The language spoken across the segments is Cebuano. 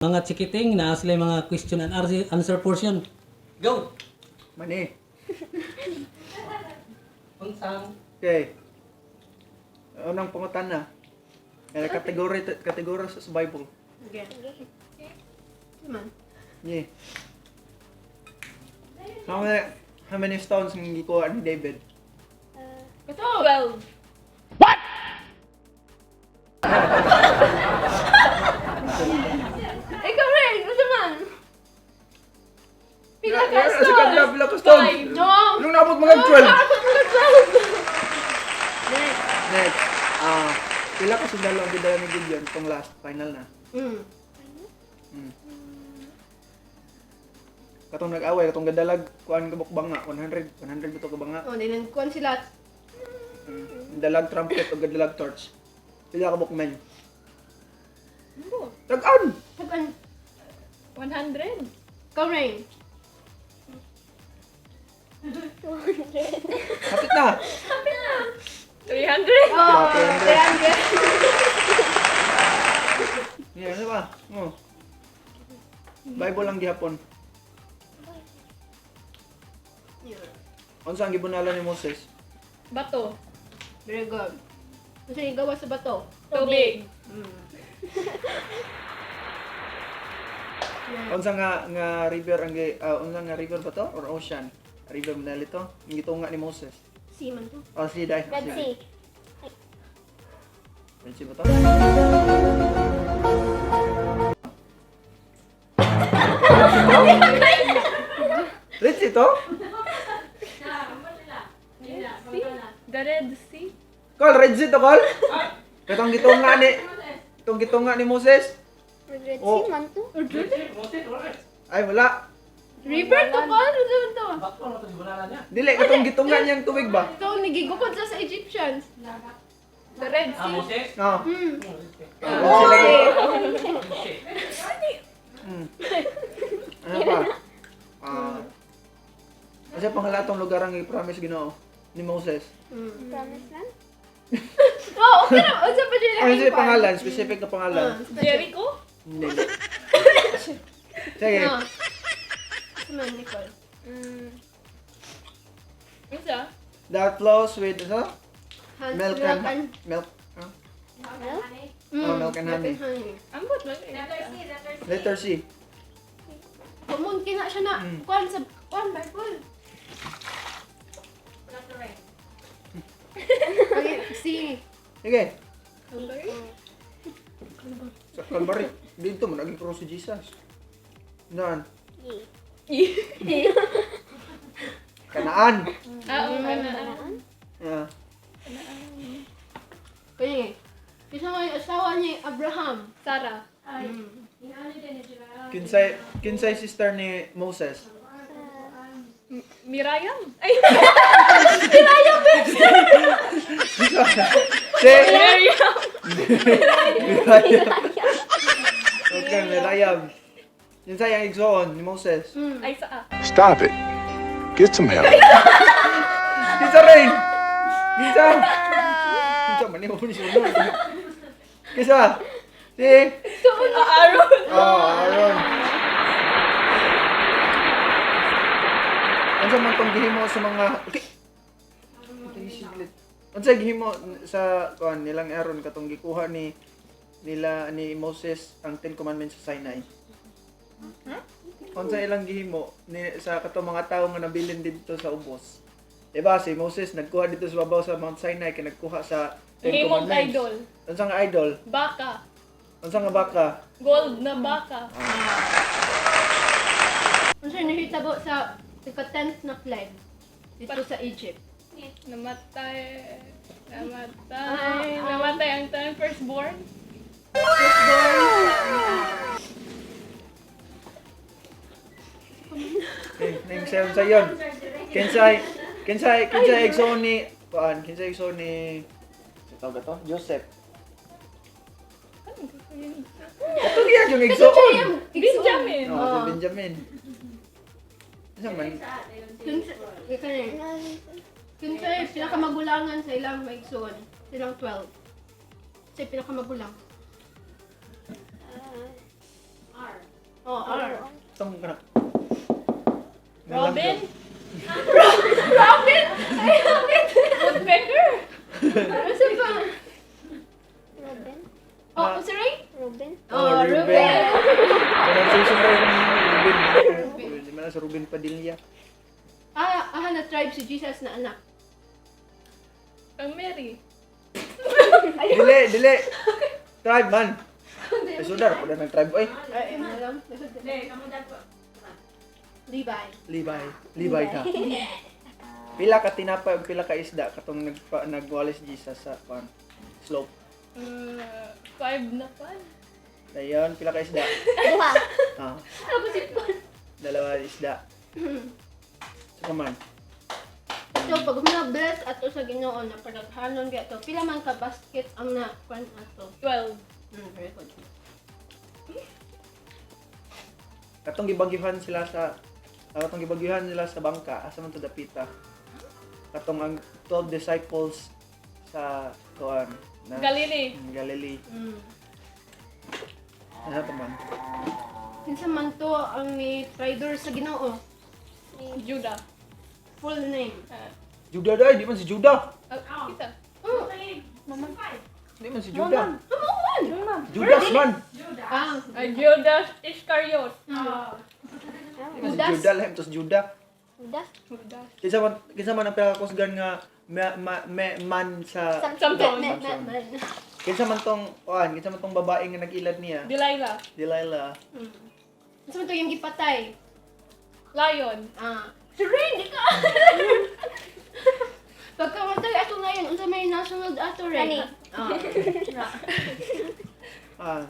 Mga chikiting na sila yung mga question and answer portion. Go! Mani. Unsang Okay. Unang pangutana. Kaya kategory kategory sa Bible. Okay. Man. Yeah. How many stones ang gikuha ni David? Ito! 12. What? Ikaw rin! Ano man? Pila ka Yeah, stones? si Kadla, pila ka stones? Five. No! Nung naabot mga 12. Naabot mga 12! Next. Next. Ah, pila ka sundalo ang gidala ni Gideon tong last final na. Katong nag-away, katong gadalag kuan kabuk banga 100, 100 bito ka banga. Oh, ninangkuan sila. Dalag trumpet o gadalag torch. Pila ka bukmen? Tag-an! Tagan. 100. Ikaw rin. Kapit na! 300. Oh, 300. 300. Yeah, ano ba? Oh. Bible lang gihapon. Unsa ang gibunalan ni Moses? Bato. Very good. Ano yung gawa sa bato? Tubig. Unsa nga nga river ang unsa nga river ba to or ocean? River man dali to. Ang gitunga ni Moses. Sea man to. Oh, sea dai. Red Sea. Red Sea ba to? Red Sea to? The Red Sea. Kol, Red Sea to, Kol? Katong gitunga ni Itong gitunga ni Moses? Red Oh. Sea man to. Ay, wala. River to ko? Ano naman to? Bato na ito gibunalan niya. Dili, katong gitunga niyang tubig ba? Ito, nagigukod siya sa Egyptians. The Red Ah, Sea. Moses? No. Oh, Red Sea lagi. Moses. Ano pa? Ah. Ano pangalan atong lugar ang i-promise Ginoo ni Moses? Promise land? Oh, okay na. Unsa pa siya Ano siya pangalan? Specific na pangalan? Jericho. Hindi. Sige. No. Ito man, Nicole. Isa. That flows with ano? Hans, Milk and milk. Huh? Milk? Oh, milk and honey. Ambot man. Letter C. Kumun kina siya na. Kuan sa kuan Bible. Okay, C. Sige. Calvary. Sa Calvary. Dito mo naging cross si Jesus. Naan? E. Kanaan. Ah, oo, kanaan. Yeah. Kaya isa mo yung asawa niya, Abraham. Sarah. Kinsay kinsay sister ni Moses. Miriam. Ay, Si Miriam. Miriam. Okay, Miriam. Kinsay ang igsoon ni Moses. Ay, saa. Stop it. Get some help. Kinsa rin? Kinsa? Kinsa man ni sunod. Kinsa? Si Ah, Aaron. Oh, Aaron. Unsa man tong gihimo sa mga Okay. Unsa gihimo sa kuan nilang Aaron katong gikuha ni nila ni Moses ang Ten Commandments sa Sinai? Unsa ilang gihimo ni sa katong mga tawo nga nabilin didto sa ubos? Diba si Moses nagkuha dito sa babaw sa Mount Sinai kay nagkuha sa Ten Himong Commandments. idol. Unsa nga idol? Baka. Unsa nga baka? Gold na baka. Unsa yung nahitabo sa ika-10th na plague dito sa Egypt? Namatay. Namatay. Namatay ang time firstborn. Eh, ning sayon sayon. Kinsay kinsay kinsay igsoon ni kuan, kinsay igsoon ni sa tawag to? Joseph. Kato giya yung igsoon. Benjamin. No, si Benjamin. Unsa man? Kinsa kinsa yung pinakamagulangan sa ilang maigsoon? Silang 12. Siya yung pinakamagulang. Katong kana. Robin? Robin! Ay, Robin! Woodpecker? Ano pa? Robin. Oh, unsa rin? Robin. Oh, Ruben. Pronunciation ra yung Ruben. Di man na sa Ruben Padilla. Ah, ah, na tribe si Jesus na anak. Ang Mary. Dili, dili. Tribe man. Ay, sudar pud ng tribe oy. Ay, ano lang. Levi. Libay. Libay ta. Pila ka tinapay ug pila ka isda katong nagpa, nagwalis Jesus sa pan slope. 5 na pan. Dayon, pila ka isda? Duha. Ah, Tapos ito. dalawa isda. Sa man. So, pag na bless ato sa Ginoo na padaghanon kay ato, pila man ka basket ang na kuan ato. 12. Very good. Katong gibagyuhan sila sa bangka, asa man to dapita. Katong ang 12 disciples sa kuan na Galilee. Galilee. Ano to man? Kinsa man to ang ni trader sa Ginoo? Judah. Full name. Ah, Judah dai, di man si Judah. ah, kita. Oh, Di man si Judah. man. Judas man. Ah, Ah, Judas Iscariot. Di man si Judas. Judah, lahi to si Judah. Judas. Judas. Kinsa man ang pinakakusgan nga man sa Samson. Man, man, man. Kinsa man tong kuan, kinsa man tong babae nga nag-ilad niya? Delilah. Delilah. Kinsa man to yung gipatay? Lion. Ah. Si Rain, di ka. Pagkamatay ato ngayon, unsa may national ato Rain? Ani. Ah. Ah.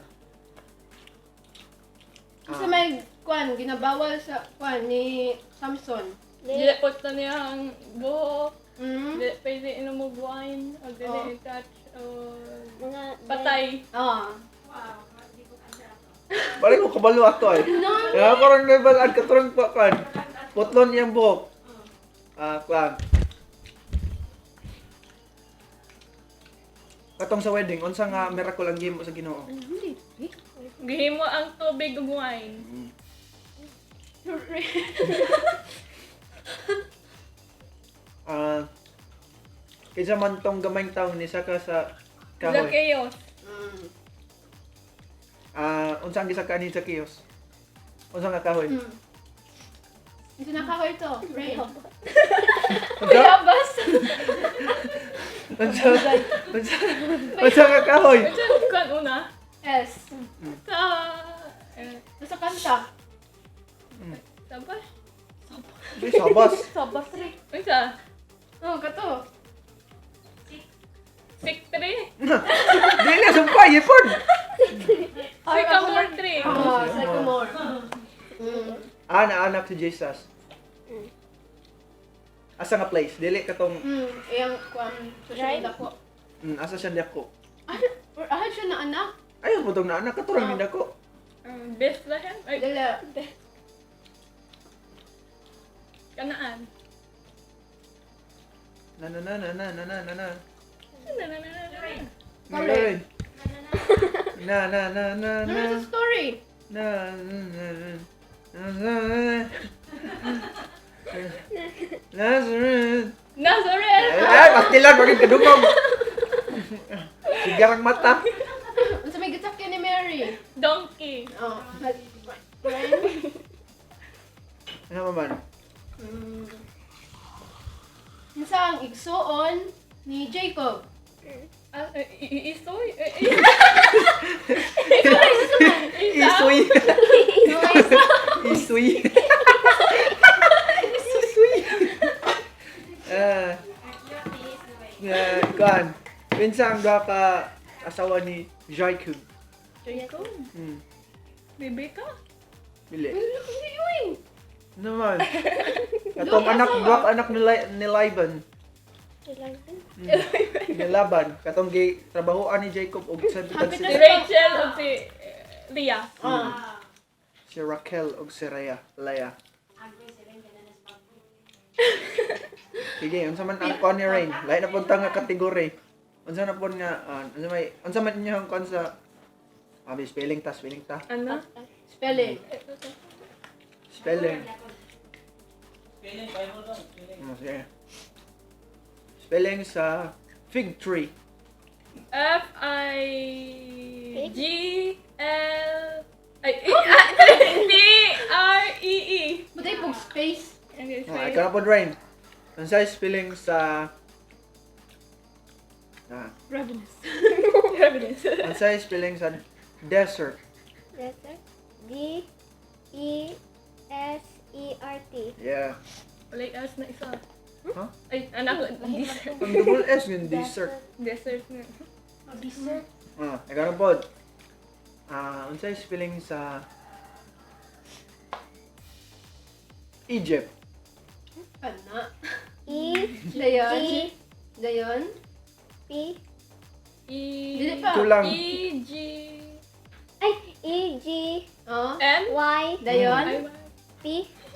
Unsa may kuan ginabawal sa kuan ni Samson? Dili po na niya ang buhok. Dili pwede inom og wine. O dili Oh. i-touch. O Mga patay. Ah. Balik ko kabalo ato ay. No. Kaya ko ron level ang katurang pa kan. Putlon iyang buhok. Ah, kuan. Katong sa wedding, unsa nga miracle ang gihimo sa Ginoo? Hindi. Gihimo ang tubig ug wine. Ah, kinsa man tong gamayng tawo ni saka sa kahoy. Zacchaeus. Ah, unsa ang gisaka ni Zacchaeus? Unsa nga kahoy? Ito na kahoy to. Rain. Unsa? Bayabas. Unsa? Unsa? Unsa nga kahoy? Unsa kuan una? S. Sa eh, Nasa kanta. sabas. Di sabas. Sabas rin. Unsa? Oh, kato. 6-3. Dili sumpay ipon. Sycamore tree. Ah, sycamore. Ah, naanak si Jesus. Asa nga place? Dili katong Iyang kuan social Right? dako. Asa siya dako. Ah, or ah siya na anak. Ayaw po tong naanak katurang ni dako. Bethlehem. Ay, Dala. Kanaan. Na na na na na na na na na. Na na na na na. Correct. Na na na na Ano na sa story? na na na na na na Nazareth. Nazareth. Ay, pastilan bakit kadungog. Sigarang mata. Unsa may gitsakyan ni Mary? Donkey. Oh. Rain. Ano man? Unsa ang igsuon ni Jacob? Ah, eh, isoy. Eh, eh. Isoy. Isoy. Isoy. Ah. Na, kuan. Pinsa ang duha ka asawa ni Jacob. Jacob. Rebecca. Dili. Hindi uy. Naman. Katong anak, duha ka anak ni Laban. Eleven. Ni Laban. Katong gi trabahoan ni Jacob og sa Happy Si Rachel ug si eh, Leah. Ah. Si Raquel og si Rhea. Leah. Sige, unsa man ang kuan ni Rain? Lahi na pud ta nga kategory. Unsa na pud nga unsa may unsa man inyo ang kuan sa spelling ta, spelling ta. Ano? Spelling. Spelling. Spelling, Bible daw. Spelling. Oh, sige. Spelling sa fig tree. F I G L ay T R E E. Butay pog space. Okay, Oh, sorry. ikaw na po, Rain. Unsay spelling sa Ravenous. Ravenous. Unsay spelling sa desert? Letter D E S E R T. Yeah. Walay S na isa. Huh? Ay, anak ko. Dessert. Ang double S yung dessert. Dessert na. Dessert. Ikaw na po. Unsay spelling sa Egypt? Ana. E Dayon. G Dayon. P E Dili pa. Kulang. E G ay E G Oh. M Y Dayon. I P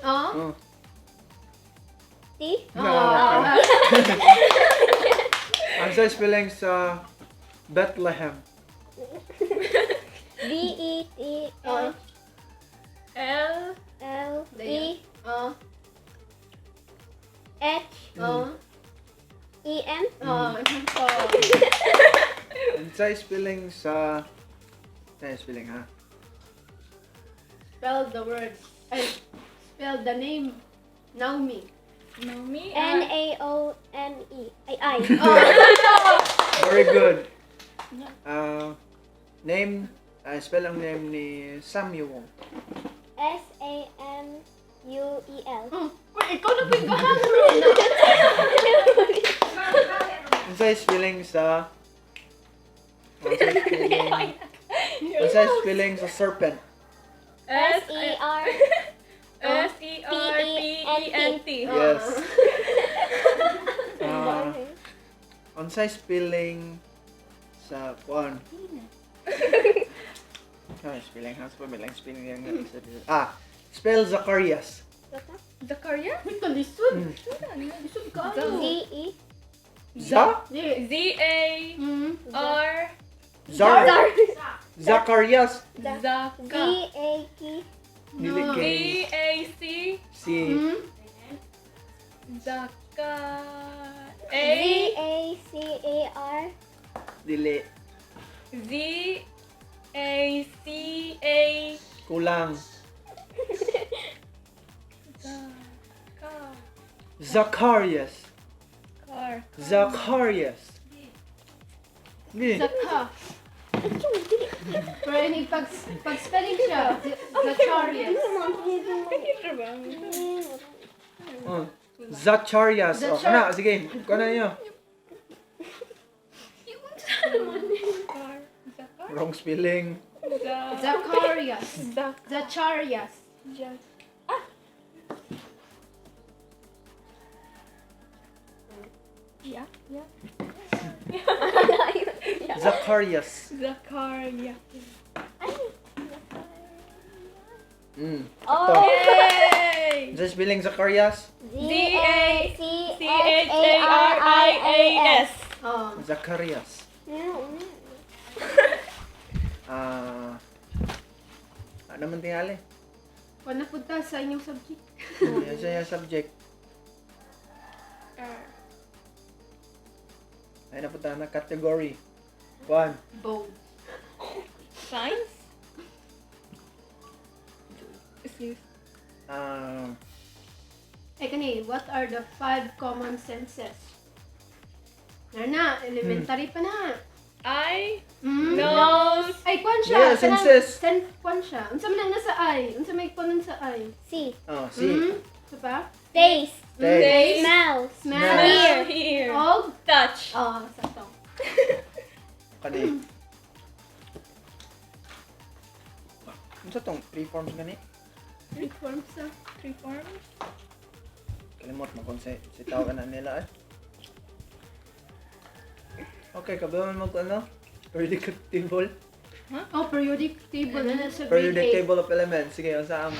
Oh. Oh. T No, Oh. Unsay spelling sa Bethlehem? B E T Oh. H L L E Oh. H Oh. E M Oh. Oh. Unsay spelling sa Unsay spelling ha? Spell the word. Ay, spell the name. Naomi. Naomi N A O M E ay I. Oh. Very good. Name, spell ang name ni Samuel. S A M U E L. Oh. Wait, ikaw na pigbahan. Unsay spelling sa Unsay spelling Unsay spelling sa serpent? S S E R S E R P E N T. Yes. Unsay spelling sa kuan? Spelling ha? Sa lang spelling yang spell Zacharias. Zakaria? Wait, kalisod. Lisod ka ano. Z E Za? Di. Z A R Zar. Zacharias. Zaka Z A K Dili No. Z kay A C C. Zaka Z A A C A R Dili. Z A C A Kulang. Zaka Zacharias. Car Zacharias. Di. Zaka. Pero ini pag spelling siya, Zacharias. Oh. Zacharias. Oh, kana, sige. Kana niyo. Car Zaka Wrong spelling. Zaka Zacharias. Zaka Zacharias. Yeah. Zacharias. Zakaria. Oh. Yay! Sa spelling Zacharias? Z Z A A C C H A R I A S. Oh. Zacharias. Ano man tingali? Wala po ta sa inyong subject. Yan siya yung subject. Ay, napunta na category. One. Bold. Science? Excuse. Ay, kani, what are the five common senses? Na, elementary pa na. I Nose. Ay, kwan siya. Yeah, senses. Sen, kwan siya. Unsa man ang nasa eye? Unsa may kwan sa eye? C Oh, C. Ito pa? Taste. Taste. Smell. Smell. Smell, hear, Og? touch. Oh, sakto. Kani. Ano sa tong three forms gani? Three forms sa. Three forms. Kalimot mo kung si tawag na nila eh. Okay, kabayan mo kung ano? Periodic table. Oh, periodic table na nasa grade Periodic 8. table of elements. Sige, ang sa ang